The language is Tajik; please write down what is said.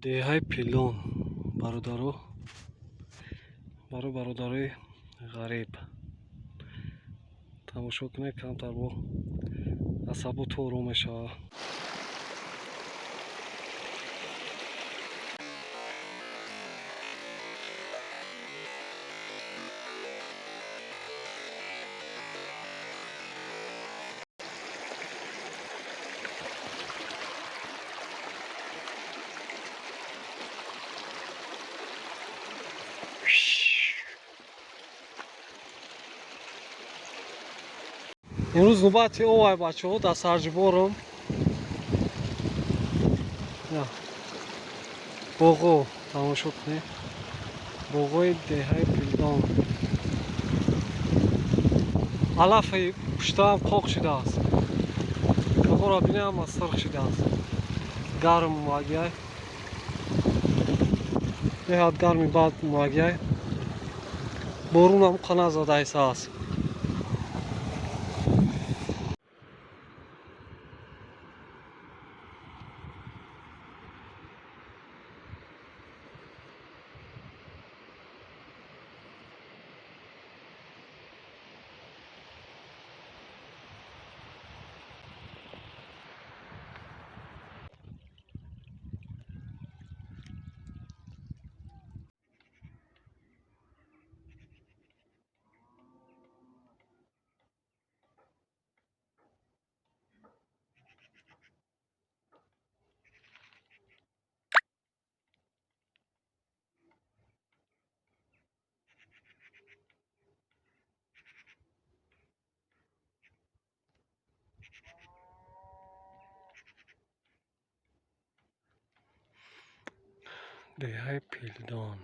Деҳаи Пилон, бародаро, барои бародарои ғариб тамошо кунед, камтар бо асаботу ором мешавад. Имрӯз нубати овай, бачаҳо, дар Сарҷиборам. Боғо тамошо кунед, боғои деҳаи Пилдон. Алафи пуштаам қоқ шудааст, каҳоро бинем, ҳама сирх шудааст. Гарм муагиай, беҳад гарми бад муагиай, борунам қана задаиса аст. Деҳаи Пилдон.